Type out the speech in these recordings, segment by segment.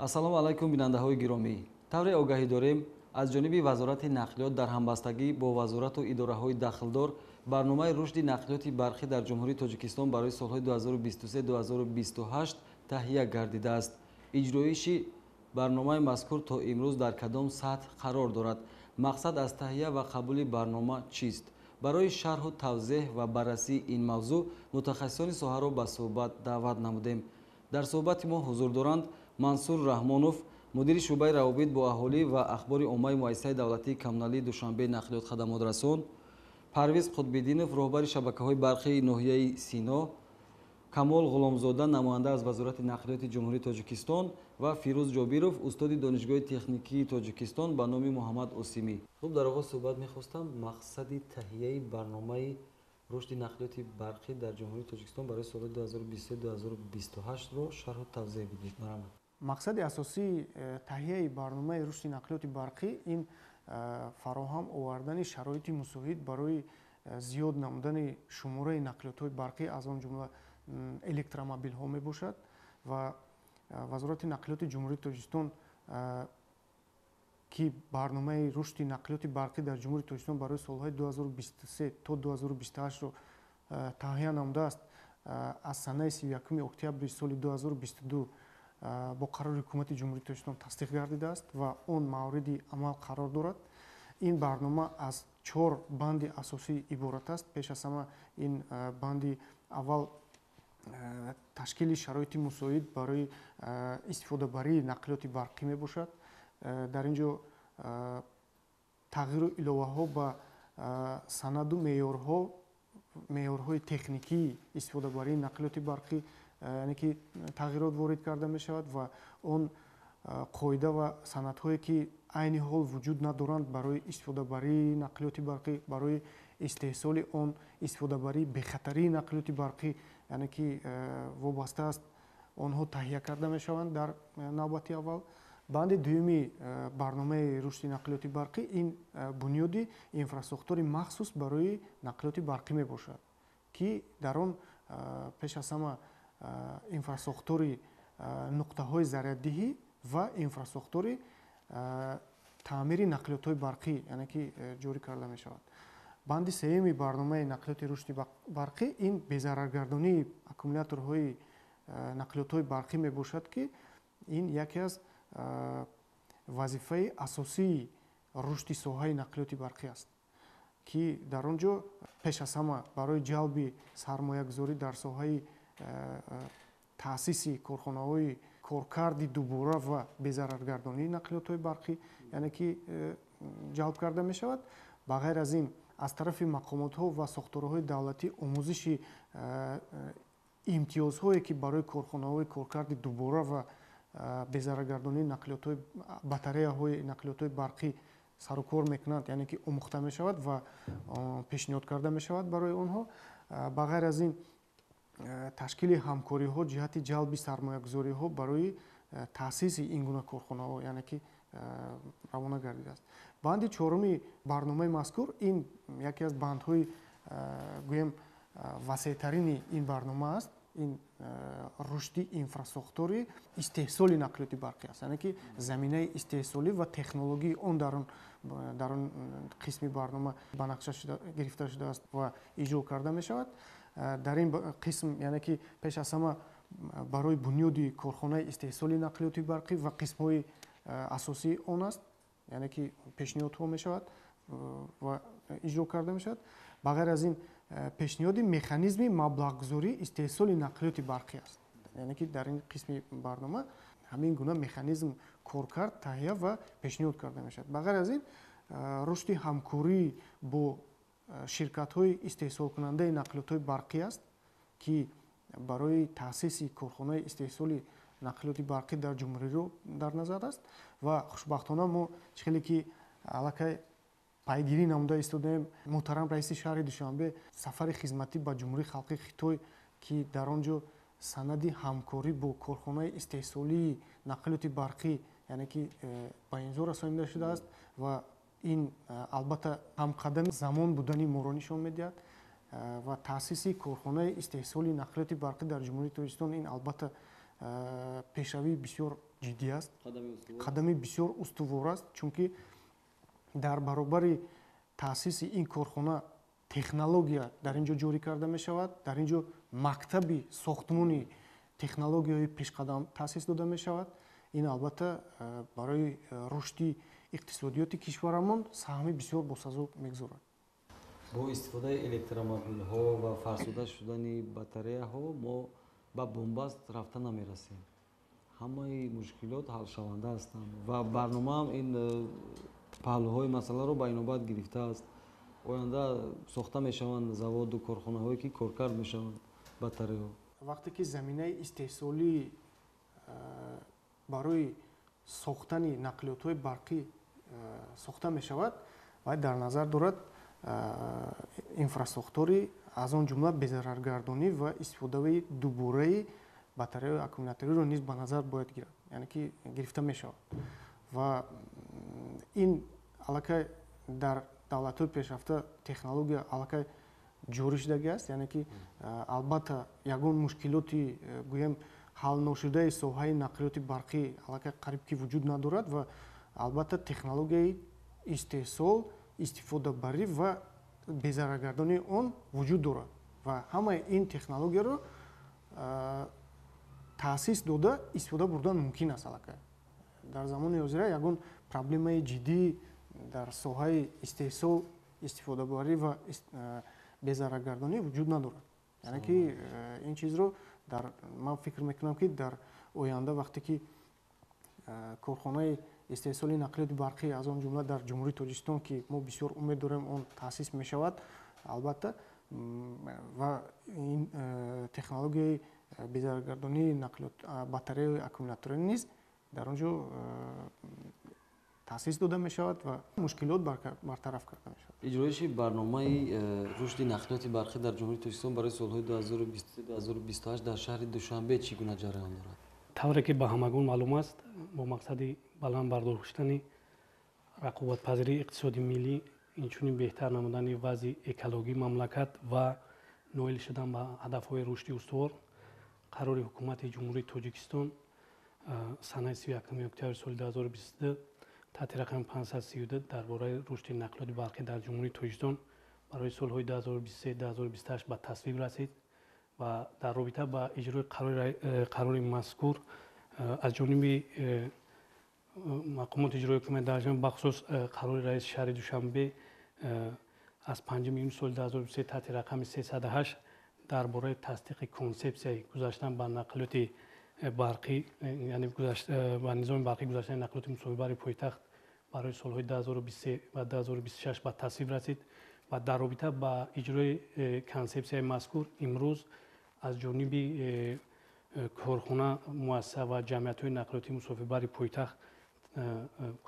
Ассалому алайкум, бинандаҳои гиромӣ. Тавре огаҳӣ дорем, аз ҷониби Вазорати нақлиёт дар ҳамбастагӣ бо вазорату идораҳои дахлдор барномаи рушди нақлиёти барқӣ дар Ҷумҳурии Тоҷикистон барои солҳои 2023-2028 таҳия гардидааст. Иҷроиши барномаи мазкур то имрӯз дар кадом сатҳ қарор дорад? Мақсад аз таҳия ва қабули барнома чист? Барои шарҳу тавзеҳ ва баррасии ин мавзӯъ мутахассисони соҳаро ба суҳбат даъват намудем. Дар суҳбати мо ҳузур доранд Мансур Раҳмонов, мудири шӯъбаи равобит бо аҳолӣ ва ахбори оммаи муассисаи давлатии коммуналии Душанбе нақлиёт хадамотрасон, Парвиз Қутбиддинов, роҳбари шабакаҳои барқии ноҳияи Сино, Камол Ғуломзода, намоянда аз Вазорати нақлиёти Ҷумҳурии Тоҷикистон ва Фирӯз Ҷобиров, устоди Донишгоҳи техникии Тоҷикистон ба номи Муҳаммад Осимӣ. Хуб, дар оғоз суҳбат мехостам мақсади таҳияи барномаи рушди нақлиёти барқӣ дар Ҷумҳурии Тоҷикистон барои солҳои 2023-2028-ро шарҳу тавзеҳ бидиҳед. Марҳамат. Мақсади асосии таҳияи барномаи рушди нақлиёти барқӣ ин фароҳам овардани шароити мусоид барои зиёд намудани шумораи нақлиётҳои барқӣ, аз он ҷумла электромобилҳо мебошад ва Вазорати нақлиёти Ҷумҳурии Тоҷикистон, ки барномаи рушди нақлиёти барқӣ дар Ҷумҳурии Тоҷикистон барои солҳои 2023 то 2028-ро таҳия намудааст, аз санаи 31 октябри соли 2022 бо қарори Ҳукумати Ҷумҳурии Тоҷикистон тасдиқ гардидааст ва он мавриди амал қарор дорад. Ин барнома аз 4 банди асосӣ иборат аст. Пеш аз ҳама ин банди аввал ташкили шароити мусоид барои истифодабарии нақлиёти барқӣ мебошад. Дар ин ҷо тағйиру иловаҳо ба санаду меъёрҳои техникии истифодабарии нақлиёти барқӣ, яъне ки тағйирот ворид карда мешавад ва он қоида ва санадҳое ки айни ҳол вуҷуд надоранд барои истифодабарии нақлиёти барқӣ, барои истеҳсоли он, истифодабарии бехатарии нақлиёти барқӣ, яъне ки вобаста аст, онҳо таҳия карда мешаванд дар навбати аввал. Банди дуюми барномаи рушди нақлиёти барқӣ ин бунёди инфрасохтори махсус барои нақлиёти барқӣ мебошад, ки дар он пеш аз ҳама инфрасохтори нуқтаҳои заряддиҳӣ ва инфрасохтори таъмири нақлиётҳои барқӣ, яъне ки ҷорӣ карда мешавад. Банди сеюми барномаи нақлиёти рушди барқӣ ин безараргардонии аккумуляторҳои нақлиётҳои барқӣ мебошад, ки ин яке аз вазифаи асосии рушди соҳаи нақлиёти барқӣ аст, ки дар он ҷо пеш аз ҳама барои ҷалби сармоягузорӣ дар соҳаи таъсиси корхонаҳои коркарди дубора ва безараргардонии нақлиётҳои барқӣ, яъне ки ҷалб карда мешавад. Ба ғайр аз ин, аз тарафи мақомотҳо ва сохторҳои давлатӣ омӯзиши имтиёзҳое ки барои корхонаҳои коркарди дубора ва безараргардонии нақлиётҳои батареяҳои нақлиётҳои барқӣ сарукор мекунанд, яъне ки омӯхта мешавад ва пешниҳод карда мешавад барои онҳо. Ба ғайр аз ин, ташкили ҳамкориҳо ҷиҳати ҷалби сармоягузориҳо барои таъсиси ин гуна корхонаҳо, яъне ки равона гардидааст. Банди чоруми барномаи мазкур ин яке аз бандҳои гӯем васеътарини ин барнома аст. Ин рушди инфрасохтори истеҳсоли нақлиёти барқӣ аст, яъне ки заминаи истеҳсолӣ ва технологияи он дар он қисми барнома ба нақша гирифта шудааст ва иҷро карда мешавад. Дар ин қисм, яъне ки пеш аз ҳама барои бунёди корхонаи истеҳсоли нақлиёти барқӣ ва қисмҳои асосии он аст, яъне ки пешниҳодҳо мешавад ва иҷро карда мешавад. Ба ғайр аз ин, пешниҳоди механизми маблағгузории истеҳсоли нақлиёти барқӣ аст, яъне ки дар ин қисми барнома ҳамин гуна механизм коркард, таҳия ва пешниҳод карда мешавад. Ба ғайр аз ин, рушди ҳамкорӣ бо ширкатҳои истеҳсолкунандаи нақлиётҳои барқӣ аст, ки барои таъсиси корхонаи истеҳсоли нақлиёти барқӣ дар ҷумҳуриро дар назар аст. Ва хушбахтона мо чӣ хеле ки аллакай пайгирӣ намуда истодаем, муҳтарам раиси шаҳри Душанбе сафари хизматӣ ба Ҷумҳурии Халқии Хитой, ки дар он ҷо санади ҳамкорӣ бо корхонаи истеҳсолии нақлиёти барқӣ, яъне ки ба имзо расонида шудааст ва ин албатта ҳамқадами замон будани моро нишон медиҳад ва таъсиси корхонаи истеҳсоли нақлиёти барқӣ дар Ҷумҳурии Тоҷикистон ин албатта пешравии бисёр ҷиддӣ аст, қадами бисёр устувор аст, чунки дар баробари таъсиси ин корхона технология дар ин ҷо ҷорӣ карда мешавад, дар ин ҷо мактаби сохтмони технологияҳои пешқадам таъсис дода мешавад. Ин албатта барои рушди иқтисодиёти кишварамон саҳми бисёр босазо мегузорад. Бо истифодаи электромобилҳо ва фарсуда шудани батареяҳо мо ба бунбаст рафта намерасем. Ҳамаи мушкилот ҳалшаванда ҳастанд ва барномаам ин паҳлӯҳои масъаларо ба инобат гирифтааст. Оянда сохта мешаванд заводу корхонаҳое ки коркард мешаванд батареяҳо. Вақте ки заминаи истеҳсолӣ барои сохтани нақлиётҳои барқӣ сохта мешавад, вай дар назар дорад инфрасохтори, аз он ҷумла безараргардонӣ ва истифодаи дубораи батареяҳои аккумуляториро низ ба назар бояд гирад, яъне ки гирифта мешавад. Ва ин аллакай дар давлатҳои пешрафта технология аллакай ҷорӣ шудагӣ аст, яъне ки албатта ягон мушкилоти гӯем ҳалношудаи соҳаи нақлиёти барқӣ аллакай қариб ки вуҷуд надорад ва албатта технологияи истеҳсол, истифодабарӣ ва безараргардонии он вуҷуд дорад ва ҳамаи ин технологияро таъсис дода истифода бурдан мумкин аст. Аллакай дар замони ҳозира ягон проблемаи ҷиддӣ дар соҳаи истеҳсол, истифодабарӣ ва безараргардонӣ вуҷуд надорад. Яъне ки ин чизро дар ман фикр мекунам, ки дар оянда вақте ки корхонаи истеҳсоли нақлиёти барқӣ, аз он ҷумла дар Ҷумҳурии Тоҷикистон, ки мо бисёр умед дорем он таъсис мешавад, албатта ва ин технологияи безараргардонии батареяи аккумуляторӣ низ дар он ҷо таъсис дода мешавад ва мушкилот бартараф карда мешавад. Иҷроиши барномаи рушди нақлиёти барқӣ дар Ҷумҳурии Тоҷикистон барои солҳои 2023-2028 дар шаҳри Душанбе чӣ гуна ҷараён дорад? Тавре ки ба ҳамагон маълум аст, бо мақсади баланд бардоштани рақобатпазирии иқтисоди миллӣ, инчунин беҳтар намудани вазъи экологии мамлакат ва ноил шудан ба ҳадафҳои рушди устувор, қарори Ҳукумати Ҷумҳурии Тоҷикистон санаи 31 октябри соли 2022 таҳти рақами 532 дар бораи рушди нақлиёти барқӣ дар Ҷумҳурии Тоҷикистон барои солҳои 2023-2028 ба тасвиб расид ва дар робита ба иҷрои қарори мазкур аз ҷониби мақомоти иҷроии ҳукумати давлатӣ, бахусус қарори раиси шаҳри Душанбе аз 5 июни соли 2023 таҳти рақами 308 дар бораи тасдиқи консепсияи гузаштан ба нақлиёти барқӣ, яъне ба низоми барқӣ гузаштани нақлиёти мусофирбари пойтахт барои солҳои 2023 ва 2026 ба тасвиб расид ва дар робита ба иҷрои консепсияи мазкур имрӯз аз ҷониби корхона, муассиса ва ҷамъиятҳои нақлиёти мусофирбари пойтахт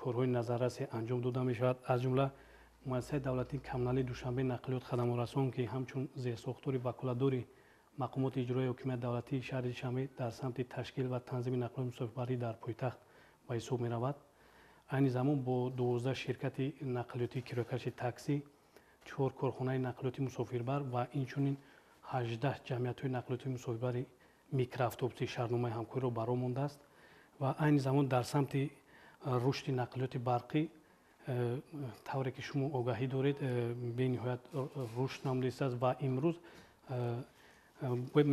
корҳои назаррасе анҷом дода мешавад. Аз ҷумла муассисаи давлатии коммуналии Душанбе нақлиёт хадамотрасон, ки ҳамчун зерсохтори ваколатдори мақомоти иҷроии ҳокимияти давлатии шаҳри Душанбе дар самти ташкил ва танзими нақлиёти мусофирбарӣ дар пойтахт ба ҳисоб меравад, айни замон бо 12 ширкати нақлиётии кироякаши таксӣ, 4 корхонаи нақлиёти мусофирбар ва инчунин 18 ҷамъиятҳои нақлиёти мусофирбари микроавтобусӣ шартномаи ҳамкориро ба роҳ мондааст ва айни замон дар самти рушди нақлиёти барқӣ, тавре ки шумо огаҳӣ доред, бениҳоят рушд намудааст ва имрӯз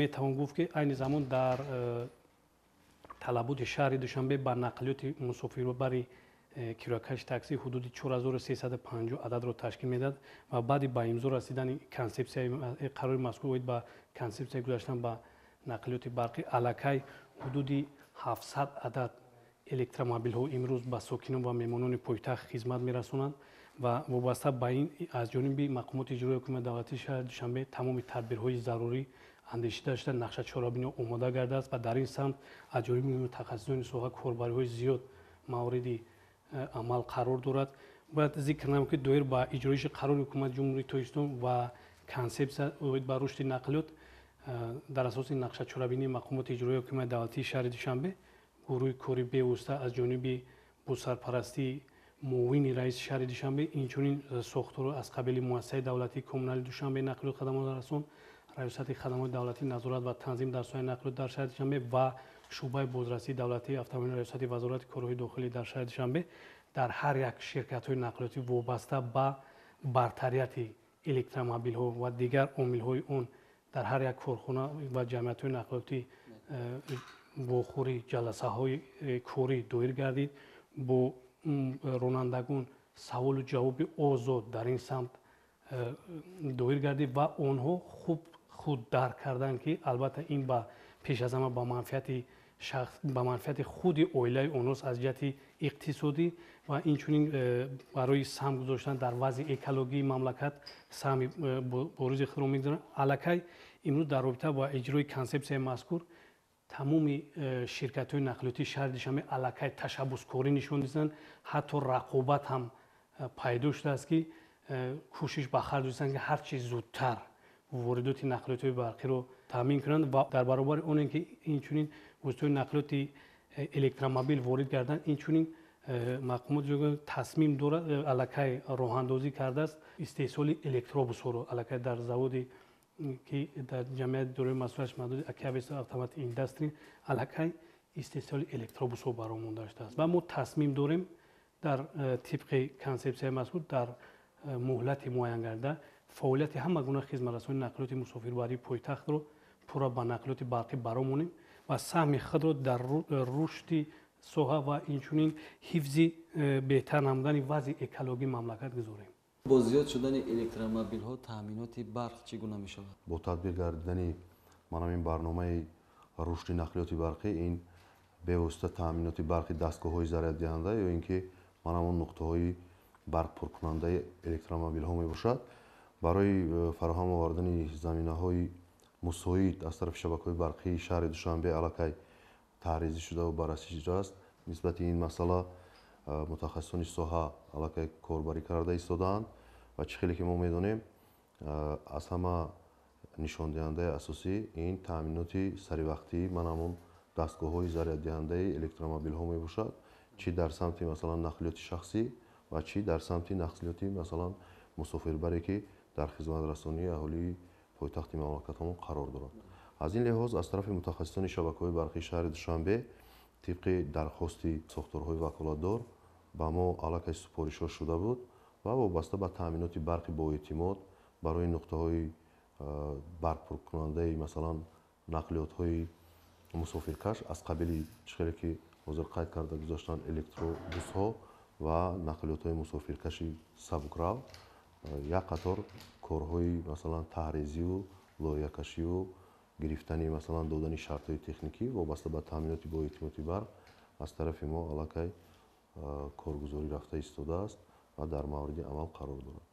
метавон гуфт, ки айни замон дар талаботи шаҳри Душанбе ба нақлиёти мусофирбари кироякаши таксӣ ҳудуди 4350 ададро ташкил медиҳад ва баъди ба имзо расидани консепсияи қарори мазкур оид ба консепсияи гузаштан ба нақлиёти барқӣ аллакай ҳудуди 700 адад электромобилҳо имрӯз ба сокинон ва меҳмонони пойтахт хизмат мерасонанд ва вобаста ба ин аз ҷониби мақомоти иҷроии ҳукумати давлатии шаҳри Душанбе тамоми тадбирҳои зарурӣ андешида шуда, нақша чорабиниҳо омода гардааст ва дар ин самт аз ҷониби мутахассисони соҳа корбариҳои зиёд мавриди амал қарор дорад. Бояд зикр намуд, ки доир ба иҷроиши қарори Ҳукумати Ҷумҳурии Тоҷикистон ва консепсия оид ба рушди нақлиёт дар асоси нақша чорабинии мақомоти иҷроии ҳукумати давлатии шаҳри Душанбе гурӯҳи кори бевосита аз ҷониби бо сарпарастии муовини раиси шаҳри Душанбе, инчунин сохторҳо аз қабили муассисаи давлатии коммуналии Душанбе нақлиёт хадамотрасон, раёсати хадамоти давлатии назорат ва танзим дар соҳаи нақлиёт дар шаҳри Душанбе ва шӯъбаи бозрасии давлатии автомобилии раёсати вазорати корҳои дохилӣ дар шаҳри Душанбе дар ҳар як ширкатҳои нақлиётӣ вобаста ба бартарияти электромобилҳо ва дигар омилҳои он дар ҳар як корхона ва ҷамъиятҳои нақлиётӣ вохӯрӣ, ҷаласаҳои корӣ доир гардид. Бо ронандагон саволу ҷавоби озод дар ин самт доир гардид ва онҳо хуб худ дарк карданд, ки албатта ин ба пеш аз ҳама ба манфиати шахс, ба манфиати худи оилаи онҳост аз ҷиҳати иқтисодӣ ва инчунин барои саҳм гузоштан дар вазъи экологии мамлакат саҳми боризи худро мегузоранд. Аллакай имрӯз дар робита ба иҷрои консепсияи мазкур тамоми ширкатҳои нақлиётии шаҳри Душанбе аллакай ташаббускорӣ нишон диданд, ҳатто рақобат ҳам пайдо шудааст, ки кӯшиш ба харҷ доданд, ки ҳарчи зудтар воридоти нақлиётҳои барқиро таъмин кунанд ва дар баробари оне ки инчунин воситаҳои нақлиёти электромобил ворид гарданд, инчунин мақомот тасмим дорад, аллакай роҳандозӣ кардааст истеҳсоли электробусҳоро аллакай дар заводи ки дар ҷамъияти дорои масъулияти маҳдуди Акиавест Автомати Индастри аллакай истеҳсоли электробусҳо ба роҳ монда шудааст ва мо тасмим дорем дар тибқи консепсияи мазкур дар муҳлати муайянгарда фаъолияти ҳама гуна хизматрасонии нақлиёти мусофирбарии пойтахтро пурра ба нақлиёти барқӣ баромонем ва саҳми худро дар рушди соҳа ва инчунин ҳифзи беҳтар намудани вазъи экологии мамлакат гузорем. Бо зиёд шудани электромобилҳо таъминоти барқ чӣ гуна мешавад? Бо татбиқ гардидани манам ин барномаи рушди нақлиёти барқӣ ин бевосита таъминоти барқи дастгоҳҳои заряддиҳанда ё ин ки манам он нуқтаҳои барқпуркунандаи электромобилҳо мебошад. Барои фароҳам овардани заминаҳои мусоид аз тарафи шабакаҳои барқии шаҳри Душанбе аллакай таҳризӣ шуда ва баррасӣ шудааст. Нисбати ин масъала мутахассисони соҳа аллакай корбарӣ карда истодаанд ва чӣ хеле ки мо медонем, аз ҳама нишондиҳандаи асосӣ ин таъминоти саривақтии ман ҳамон дастгоҳҳои заряддиҳандаи электромобилҳо мебошад, чӣ дар самти масалан нақлиёти шахсӣ ва чӣ дар самти нақлиёти масалан мусофирбаре, ки дар хизматрасонии аҳолии пойтахти мамлакатамон қарор дорад. Аз ин лиҳоз аз тарафи мутахассисони шабакаҳои барқии шаҳри Душанбе тибқи дархости сохторҳои ваколатдор ба мо аллакай супоришҳо шуда буд ва вобаста ба таъминоти барқи боэътимод барои нуқтаҳои барқпуркунандаи масалан нақлиётҳои мусофиркаш аз қабили чӣ хеле ки ҳозир қайд карда гузоштанд электробусҳо ва нақлиётҳои мусофиркаши сабукрав як қатор корҳои масалан таҳризиву лоиҳакашиву гирифтани масалан додани шартҳои техникӣ вобаста ба таъминоти боэътимоди барқ аз тарафи мо аллакай коргузорӣ рафта истодааст ва дар мавриди амал қарор дорад.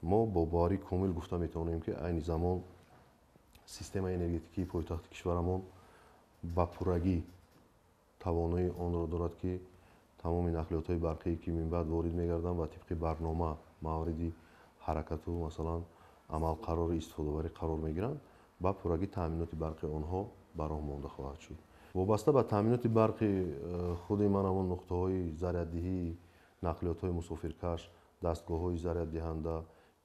Мо бо боварии комил гуфта метавонем, ки айни замон системаи энергетикии пойтахти кишварамон ба пуррагӣ тавоноии онро дорад, ки тамоми нақлиётҳои барқие ки минбаъд ворид мегарданд ва тибқи барнома мавриди ҳаракату масалан амалқарори истифодабарӣ қарор мегиранд, ба пуррагӣ таъминоти барқи онҳо ба роҳ монда хоҳад шуд. Вобаста ба таъминоти барқи худи ман ҳамон нуқтаҳои заряддиҳии нақлиётҳои мусофиркаш, дастгоҳҳои заряддиҳанда,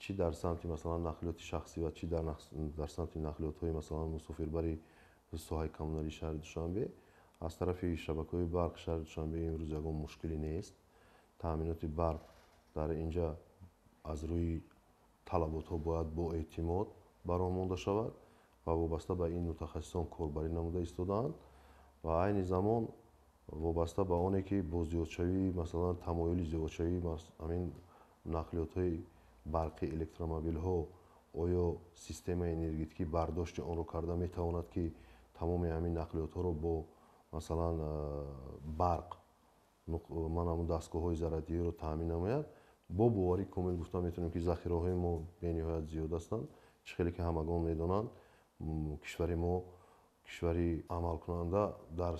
чӣ дар самти масалан нақлиёти шахсӣ ва чӣ дар самти нақлиётҳои масалан мусофирбари соҳаи коммуналии шаҳри Душанбе аз тарафи шабакаҳои барқ шаҳри Душанбе имрӯз ягон мушкиле нест. Таъминоти барқ дар инҷа аз рӯи талаботҳо бояд бо эътимод ба роҳ монда шавад ва вобаста ба ин мутахассисон корбарӣ намуда истодаанд ва айни замон вобаста ба оне ки бо зиёдшавии масалан тамоюли зиёдшавии ҳамин нақлиётҳои барқи электромобилҳо оё системаи энергетикӣ бардошти онро карда метавонад, ки тамоми ҳамин нақлиётҳоро бо масалан барқ ман ҳамон дастгоҳҳои заряддиҳиро таъмин намояд, бо боварии комил гуфта метавонем, ки захираҳои мо бениҳоят зиёд ҳастанд. Чӣ хеле ки ҳамагон медонанд, кишвари мо кишвари амалкунанда дар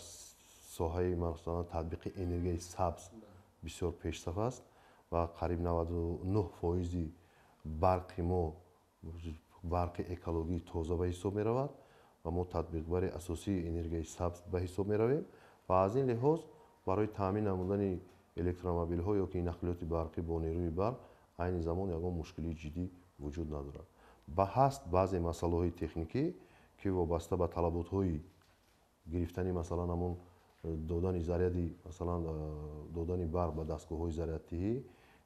соҳаи масалан татбиқи энергияи сабз бисёр пешсаф аст ва қариб 99% барқи мо барқи экологии тоза ба ҳисоб меравад ва мо татбиқбари асосии энергияи сабз ба ҳисоб меравем ва аз ин лиҳоз барои таъмин намудани электромобилҳо ё ки нақлиёти барқӣ бо нерӯи барқ айни замон ягон мушкилии ҷиддӣ вуҷуд надорад. Ба ҳаст баъзе масъалаҳои техникӣ, ки вобаста ба талаботҳои Гирифтани, масалан, ҳамон додани заряди, масалан, додани барқ ба дастгоҳҳои заряддиҳӣ,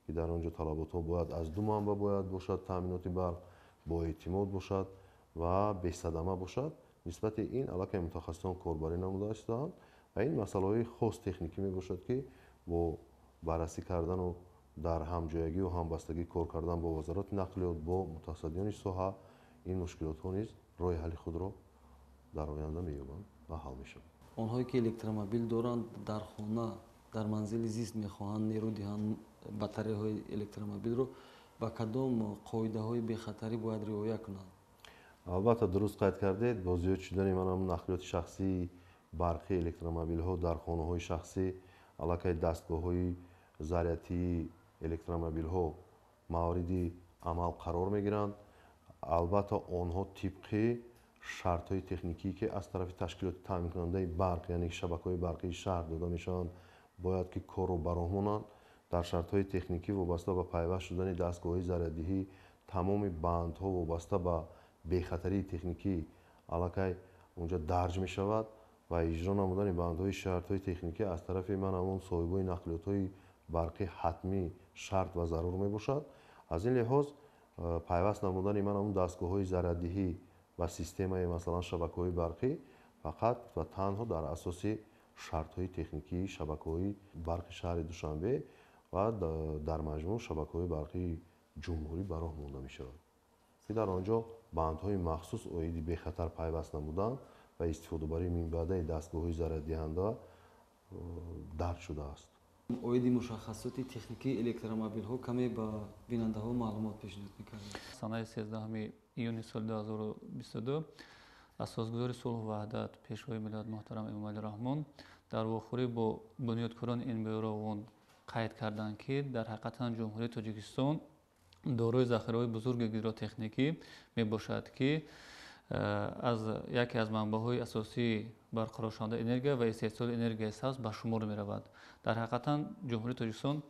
ки дар он ҷо талаботҳо бояд аз ду манбаъ бояд бошад, таъминоти барқ боэътимод бошад ва бесадама бошад. Нисбати ин аллакай мутахассисон корбарӣ намуда истодаанд ва ин масъалаҳои хос техникӣ мебошад, ки бо баррасӣ кардану дар ҳамҷоягию ҳамбастагӣ кор кардан бо Вазорати нақлиёт, бо мутасаддиёни соҳа ин мушкилотҳо низ роҳи ҳалли худро дар оянда меёбанд ва ҳал мешаванд. Онҳое ки электромобил доранд, дар хона, дар манзили зист мехоҳанд нерӯ диҳанд батареяҳои электромобилро, ба кадом қоидаҳои бехатарӣ бояд риоя кунанд? Албатта, дуруст қайд кардед. Бо зиёд шудани манам нақлиёти шахсии барқи, электромобилҳо дар хонаҳои шахсӣ, аллакай дастгоҳҳои зарядтии электромобилҳо мавриди амал қарор мегиранд. Албатта, онҳо тибқи шартҳои техникие, ки аз тарафи ташкилоти таъминкунандаи барқ, яъне шабакаҳои барқии шаҳр дода мешаванд, бояд ки корро ба роҳ монанд. Дар шартҳои техникӣ вобаста ба пайваст шудани дастгоҳҳои заряддиҳӣ тамоми бандҳо вобаста ба бехатарии техникӣ аллакай онҷо дарҷ мешавад ва иҷро намудани бандҳои шартҳои техникӣ аз тарафи ман ҳамон соҳибони нақлиётҳои барқӣ ҳатмӣ шарт ва зарур мебошад. Аз ин лиҳоз, пайваст намудани ман ҳамон дастгоҳҳои заряддиҳӣ ба системаи, масалан, шабакаҳои барқӣ фақат ва танҳо дар асоси шартҳои техникии шабакаҳои барқи шаҳри Душанбе ва дар маҷмӯъ шабакаҳои барқии ҷумҳурӣ ба роҳ монда мешавад, ки дар он ҷо бандҳои махсус оиди бехатар пайваст намудан ва истифодабарии минбаъдаи дастгоҳҳои заряддиҳанда дарҷ шудааст. Оиди мушаххасоти техникии электромобилҳо каме ба бинандаҳо маълумот пешниҳод мекардед. Санаи 13 июни соли 2022 асосгузори сулҳу ваҳдат, Пешвои миллат муҳтарам Эмомалӣ Раҳмон дар вохӯрӣ бо бунёдкорони НБО Роғун қайд карданд, ки дар ҳақиқатан Ҷумҳурии Тоҷикистон дорои захираҳои бузурги гидротехникӣ мебошад, ки аз яке аз манбаъҳои асосии барқароршавандаи энергия ва истеҳсоли энергияи сабз ба шумор меравад. Дар ҳақиқатан Ҷумҳурии Тоҷикистон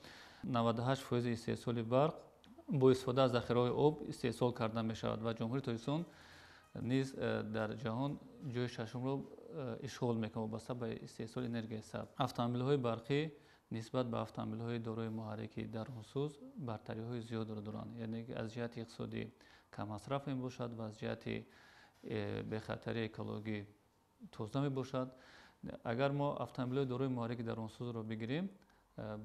98 фоизи истеҳсоли барқ бо истифода аз захираҳои об истеҳсол карда мешавад ва Ҷумҳурии Тоҷикистон низ дар ҷаҳон ҷои шашумро ишғол мекунад вобаста ба истеҳсоли энергияи сабз. Автомобилҳои барқӣ нисбат ба автомобилҳои дорои муҳаррики дарунсӯз бартариҳои зиёдро доранд, яъне аз ҷиҳати иқтисодӣ каммасраф мебошад ва аз ҷиҳати бехатарии экологӣ тоза мебошад. Агар мо автомобилҳои дорои муҳаррики дарунсӯзро бигирем,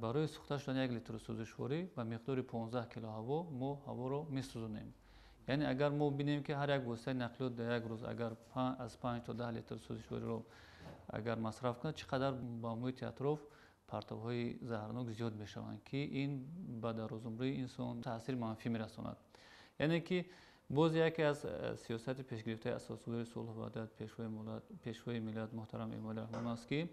барои сӯхта шудани як литр сӯзишворӣ ба миқдори 15 кило ҳаво мо ҳаворо месӯзонем. Яъне агар мо бинем, ки ҳар як воситаи нақлиёт дар як рӯз агар аз 5 то 10 литр сӯзишвориро агар масраф кунад, чӣ қадар ба муҳити атроф партовҳои заҳрнок зиёд мешаванд, ки ин ба дарозумрии инсон таъсири манфӣ мерасонад. Яъне ки боз яке аз сиёсати пешгирифтаи асосгузори сулҳу ваҳдат, Пешвои миллат муҳтарам Эмомалӣ Раҳмон аст, ки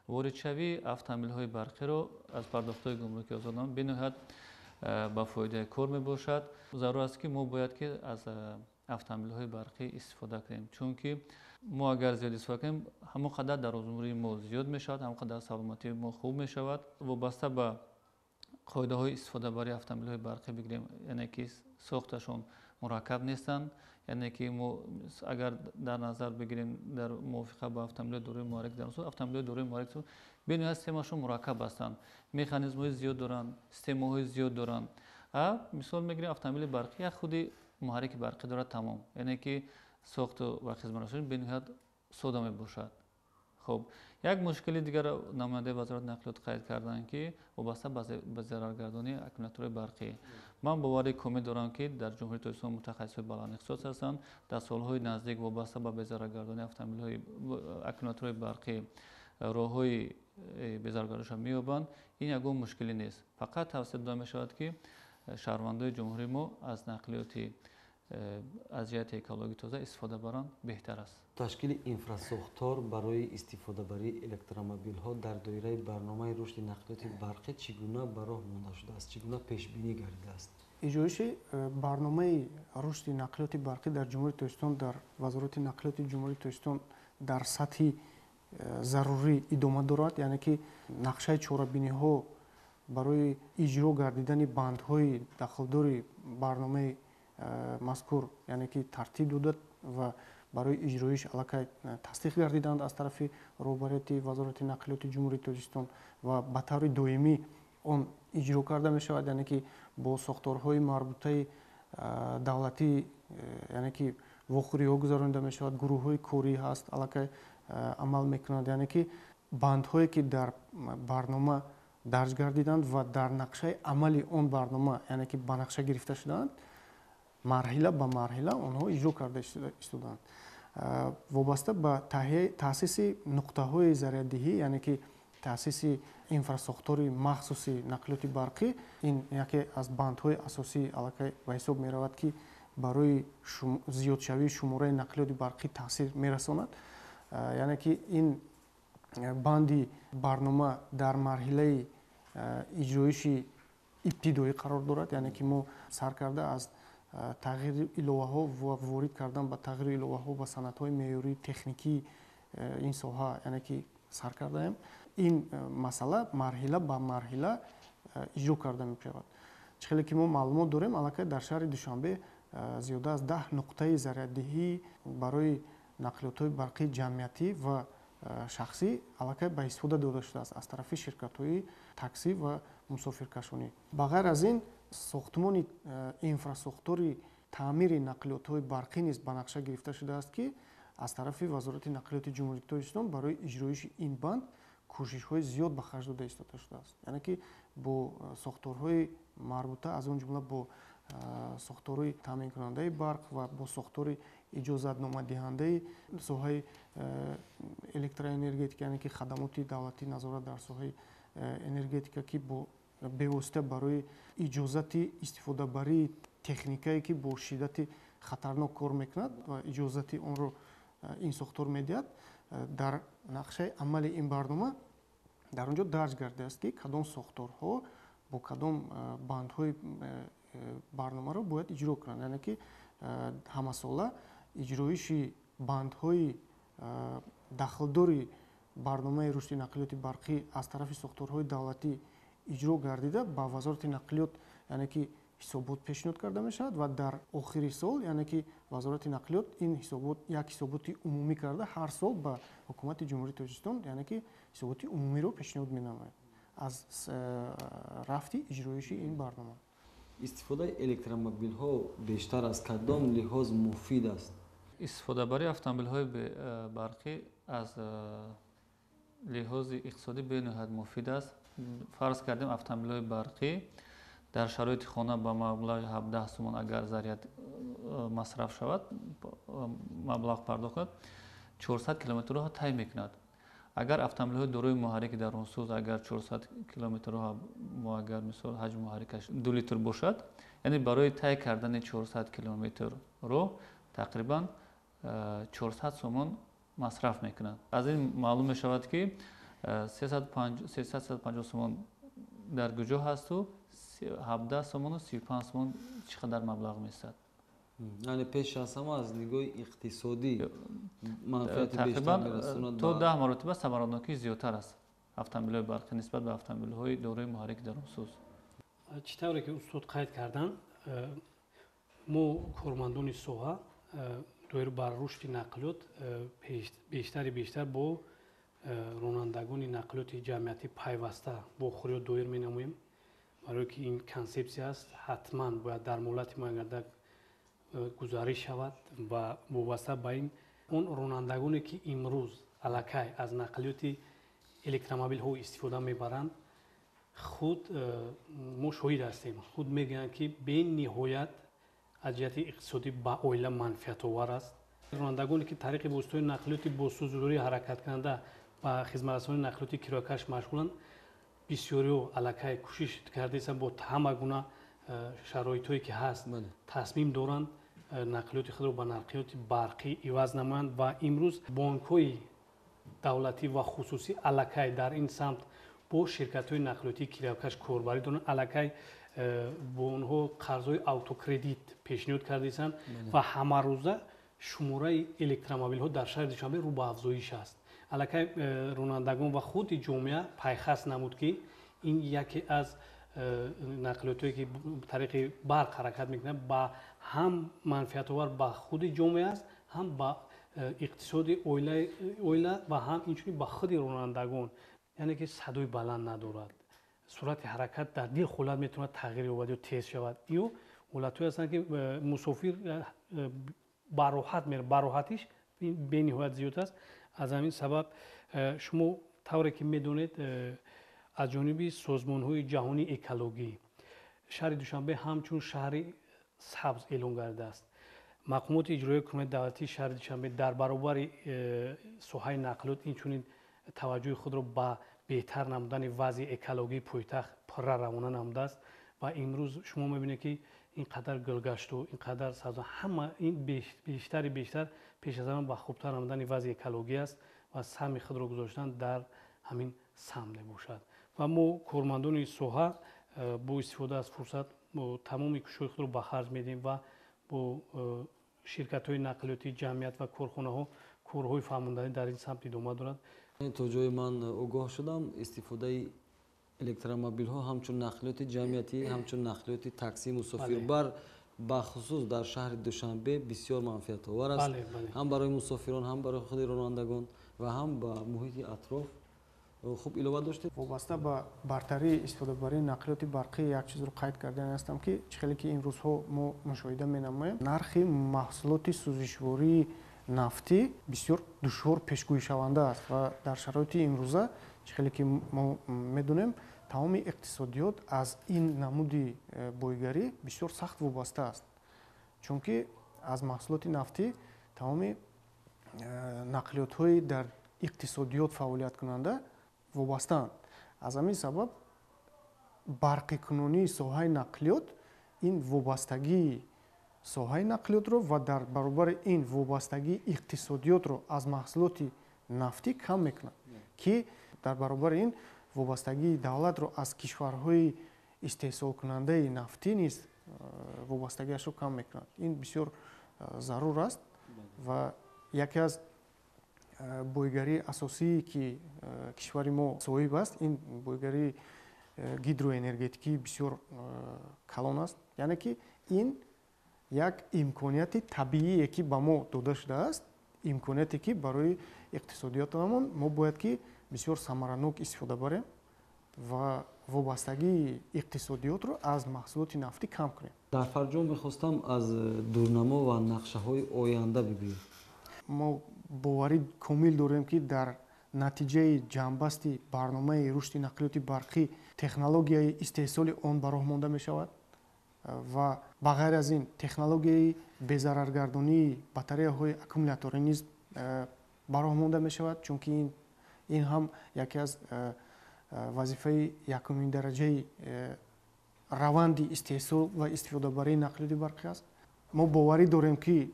воридшавии автомобилҳои барқиро аз пардохтҳои гумрукӣ озод намуд, бениҳоят ба фоидаи кор мебошад. Зарур аст, ки мо бояд ки аз автомобилҳои барқӣ истифода кунем, чунки мо агар зиёд истифода кунем, ҳамон қадар дарозумрии мо зиёд мешавад, ҳамон қадар саломатии мо хуб мешавад. Вобаста ба қоидаҳои истифодабарии автомобилҳои барқӣ бигирем, яъне ки сохташон мураккаб нестанд, яъне ки мо агар дар назар бигирем дар мувофиқа ба автомобилҳои дорои муҳаррики дарунсӯз, автомобилҳои дорои муҳаррики бениҳоят системашон мураккаб ҳастанд, механизмҳои зиёд доранд, системаҳои зиёд доранд. Мисол мегирем, автомобили барқӣ як худи муҳаррики барқӣ дорад, тамом, яъне ки сохту ва хизматрасонӣ бениҳоят сода мебошад. Хуб, як мушкили дигар намояндаи Вазорати нақлиёт қайд карданд, ки вобаста ба зараргардонии аккумуляторҳои барқӣ. Ман боварии комил дорам, ки дар Ҷумҳурии Тоҷикистон мутахассисҳои баландихтисос ҳастанд. Дар солҳои наздик вобаста ба безараргардонии автомобилҳои аккумуляторҳои барқӣ роҳҳои безараргардониша меёбанд. Ин ягон мушкилӣ нест. Фақат тавсия дода мешавад, ки шаҳрвандои ҷумҳурии мо аз нақлиёти аз ҷиҳати экологӣ тоза истифода баранд беҳтар аст. Ташкили инфрасохтор барои истифодабарии электромобилҳо дар доираи барномаи рушди нақлиёти барқӣ чӣ гуна ба роҳ монда шудааст, чӣ гуна пешбинӣ гардидааст? Иҷроиши барномаи рушди нақлиёти барқӣ дар Ҷумҳурии Тоҷикистон дар Вазорати нақлиёти Ҷумҳурии Тоҷикистон дар сатҳи зарурӣ идома дорад, яъне ки нақшаи чорабиниҳо барои иҷро гардидани бандҳои дахлдори барномаи мазкур, яъне ки тартиб дода ва барои иҷроиш аллакай тасдиқ гардиданд аз тарафи роҳбарияти Вазорати нақлиёти Ҷумҳурии Тоҷикистон ва ба таври доимӣ он иҷро карда мешавад, яъне ки бо сохторҳои марбутаи давлатӣ, яъне ки вохӯриҳо гузаронида мешавад, гурӯҳҳои корӣ ҳаст, аллакай амал мекунанд, яъне ки бандҳое ки дар барнома дарҷ гардиданд ва дар нақшаи амали он барнома, яъне ки ба нақша гирифта шудаанд, марҳила ба марҳила онҳо иҷро карда истодаанд. Вобаста ба таъсиси нуқтаҳои заряддиҳӣ, яъне ки таъсиси инфрасохтори махсуси нақлиёти барқӣ, ин яке аз бандҳои асосии аллакай ба ҳисоб меравад, ки барои зиёдшавии шумораи нақлиёти барқӣ таъсир мерасонад. Яъне ки ин банди барнома дар марҳилаи иҷроиши ибтидоӣ қарор дорад, яъне ки мо сар карда аз тағйири иловаҳо ва ворид кардан ба тағйири иловаҳо ба санадҳои меъёрии техникии ин соҳа, яъне ки сар кардаем. Ин масъала марҳила ба марҳила иҷро карда мешавад. Чӣ хеле ки мо маълумот дорем, аллакай дар шаҳри Душанбе зиёда аз 10 нуқтаи заряддиҳӣ барои нақлиётҳои барқии ҷамъиятӣ ва шахсӣ аллакай ба истифода дода шудааст аз тарафи ширкатҳои таксӣ ва мусофиркашонӣ. Ба ғайр аз ин, сохтмони инфрасохтори таъмири нақлиётҳои барқӣ низ ба нақша гирифта шудааст, ки аз тарафи Вазорати нақлиёти Ҷумҳурии Тоҷикистон барои иҷроиши ин банд кӯшишҳои зиёд ба харҷ дода истода шудааст. Яъне ки бо сохторҳои марбута, аз он ҷумла бо сохторҳои таъминкунандаи барқ ва бо сохтори иҷозатномадиҳандаи соҳаи электроэнергетика, яъне ки хадамоти давлатии назорат дар соҳаи энергетика, ки бо бевосита барои иҷозати истифодабарии техникае ки бо шиддати хатарнок кор мекунад ва иҷозати онро ин сохтор медиҳад, дар нақшаи амали ин барнома дар он ҷо дарҷ гардидааст, ки кадом сохторҳо бо кадом бандҳои барномаро бояд иҷро кунанд. Яъне ки ҳамасола иҷроиши бандҳои дахлдори барномаи рушди нақлиёти барқӣ аз тарафи сохторҳои давлатӣ иҷро гардида ба Вазорати нақлиёт, яъне ки ҳисобот пешниҳод карда мешавад ва дар охири сол, яъне ки Вазорати нақлиёт ин ҳисобот як ҳисоботи умумӣ карда ҳар сол ба Ҳукумати Ҷумҳурии Тоҷикистон, яъне ки ҳисоботи умумиро пешниҳод менамояд аз рафти иҷроиши ин барнома. Истифодаи электромобилҳо бештар аз кадом лиҳоз муфид аст? Истифодабарии автомобилҳои барқӣ аз лиҳози иқтисодӣ бениҳоят муфид аст. Фарз кардем, автомобилҳои барқӣ дар шароити хона ба маблағи 17 сомон агар заряд масраф шавад, маблағ пардохт кунад, 400 километр роҳ тай мекунад. Агар автомобилҳои дорои муҳаррики дарунсӯз агар 400 километр роҳ мо агар мисол ҳаҷми муҳаррикаш 2 литр бошад, яъне барои тай кардани 400 километр роҳ тақрибан 400 сомон масраф мекунад. Аз ин маълум мешавад, ки 350 сомон дар куҷо ҳасту 17 сомону 35 сомон чӣ қадар маблағ месад. Яъне пеш аз ҳама аз нигоҳи иқтисодӣ манфиати бештар мерасонад. То 10 маротиба самаранокӣ зиёдтар аст автомобилҳои барқӣ нисбат ба автомобилҳои дорои муҳаррики дарунсӯз. Чӣ тавре ки устод қайд карданд, мо кормандони соҳа доир бар рушди нақлиёт бештари бештар бо ронандагони нақлиёти ҷамъиятӣ пайваста вохӯриҳо доир менамоем, барое ки ин консепсия аст, ҳатман бояд дар муҳлати муайянгарда гузариш шавад ва вобаста ба ин он ронандагоне ки имрӯз аллакай аз нақлиёти электромобилҳо истифода мебаранд, худ мо шоҳид ҳастем, худ мегӯянд, ки бениҳоят аз ҷиҳати иқтисодӣ ба оила манфиатовар аст. Ронандагоне ки тариқи воситаҳои нақлиёти бо сӯзудорӣ ҳаракаткунанда ба хизматрасонии нақлиёти кироякаш машғуланд, бисёриҳо аллакай кӯшиш кардаистанд бо ҳама гуна шароитҳое ки ҳаст, тасмим доранд нақлиёти худро ба нақлиёти барқӣ иваз намоянд ва имрӯз бонкҳои давлатӣ ва хусусӣ аллакай дар ин самт бо ширкатҳои нақлиётии кироякаш корбарӣ доранд, аллакай бо онҳо қарзҳои автокредит пешниҳод кардаистанд ва ҳамарӯза шумораи электромобилҳо дар шаҳри Душанбе рӯ ба афзоиш аст. Аллакай ронандагон ва худи ҷомеа пайхас намуд, ки ин яке аз нақлиётҳое ки тариқи барқ ҳаракат мекунад, ба ҳам манфиатовар ба худи ҷомеа аст, ҳам ба иқтисоди оила ва ҳам инчунин ба худи ронандагон, яъне ки садои баланд надорад, суръати ҳаракат дар дил ҳолат метавонад тағйир ёбад ё тез шавад. Ё ҳолатҳое ҳастанд, ки мусофир бароҳат меравад, бароҳатиш бениҳоят зиёд аст. Аз ҳамин сабаб шумо тавре ки медонед, аз ҷониби созмонҳои ҷаҳонии экологӣ шаҳри Душанбе ҳамчун шаҳри сабз эълон гардидааст. Мақомоти иҷроияи ҳукумати давлатии шаҳри Душанбе дар баробари соҳаи нақлиёт инчунин таваҷҷӯҳи худро ба беҳтар намудани вазъи экологии пойтахт пурра равона намудааст ва имрӯз шумо мебинед, ки ин қадар гулгашту ин қадар сабз, ҳама ин бештари бештар пеш аз ҳама ба хубтар намудани вазъи экологӣ аст ва саҳми худро гузоштан дар ҳамин самт мебошад. Ва мо кормандони соҳа бо истифода аз фурсат тамоми кӯшишҳои худро ба харҷ медиҳем ва бо ширкатҳои нақлиётии ҷамъият ва корхонаҳо корҳои фаҳмонданӣ дар ин самт идома дорад. То ҷое ман огоҳ шудам, истифодаи электромобилҳо ҳамчун нақлиёти ҷамъиятӣ, ҳамчун нақлиёти таксии мусофирбар бахусус дар шаҳри Душанбе бисёр манфиатовар аст, ҳам барои мусофирон, ҳам барои худи ронандагон ва ҳам ба муҳити атроф. Хуб, илова доштед? Вобаста ба бартарии истифодабарии нақлиёти барқӣ як чизро қайд кардани ҳастам, ки чӣ хеле ки имрӯзҳо мо мушоҳида менамоем, нархи маҳсулоти сӯзишвории нафтӣ бисёр душвор пешгӯишаванда аст ва дар шароити имрӯза, чӣ хеле ки мо медонем, тамоми иқтисодиёт аз ин намуди бойгарӣ бисёр сахт вобаста аст, чунки аз маҳсулоти нафтӣ тамоми нақлиётҳои дар иқтисодиёт фаъолияткунанда вобастаанд. Аз ҳамин сабаб барқикунонии соҳаи нақлиёт ин вобастагии соҳаи нақлиётро ва дар баробари ин вобастагии иқтисодиётро аз маҳсулоти нафтӣ кам мекунад, ки дар баробари ин вобастагии давлатро аз кишварҳои истеҳсолкунандаи нафтӣ низ вобастагиашро кам мекунад. Ин бисёр зарур аст ва яке аз бойгарии асосие, ки кишвари мо соҳиб аст, ин бойгарии гидроэнергетикӣ бисёр калон аст, яъне ки ин як имконияти табиие, ки ба мо дода шудааст, имконияте, ки барои иқтисодиётамон мо бояд ки бисёр самаранок истифода барем ва вобастагии иқтисодиётро аз маҳсулоти нафтӣ кам кунем. Дар фарҷом мехостам аз дурнамо ва нақшаҳои оянда бигӯед. Мо боварӣ комил дорем, ки дар натиҷаи ҷамъбасти барномаи рушди нақлиёти барқӣ технологияи истеҳсоли он ба роҳ монда мешавад ва ба ғайр аз ин технологияи безараргардонии батареяҳои аккумуляторӣ низ ба роҳ монда мешавад, чунки ин ҳам яке аз вазифаи якумин дараҷаи раванди истеҳсол ва истифодабарии нақлиёти барқӣ аст. Мо боварӣ дорем, ки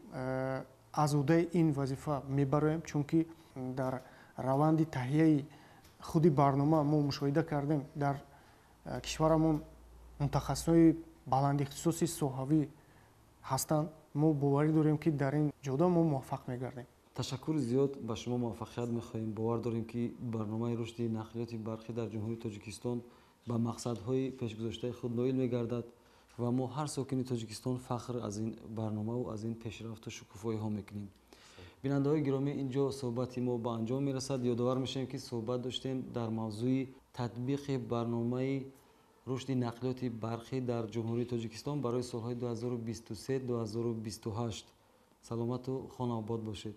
аз ӯҳдаи ин вазифа мебароем, чунки дар раванди таҳияи худи барнома мо мушоҳида кардем, дар кишварамон мутахассисони баландихтисоси соҳавӣ ҳастанд. Мо боварӣ дорем, ки дар ин ҷода мо муваффақ мегардем. Ташаккури зиёд, ба шумо муваффақият мехоҳем. Бовар дорем, ки барномаи рушди нақлиёти барқӣ дар Ҷумҳурии Тоҷикистон ба мақсадҳои пешгузоштаи худ ноил мегардад ва мо ҳар сокини Тоҷикистон фахр аз ин барномаву аз ин пешрафту шукуфоиҳо мекунем. Бинандаҳои гиромӣ, ин ҷо суҳбати мо ба анҷом мерасад. Ёдовар мешавем, ки суҳбат доштем дар мавзӯи татбиқи барномаи рушди нақлиёти барқӣ дар Ҷумҳурии Тоҷикистон барои солҳои 2023-2028. Саломату хонаобод бошед.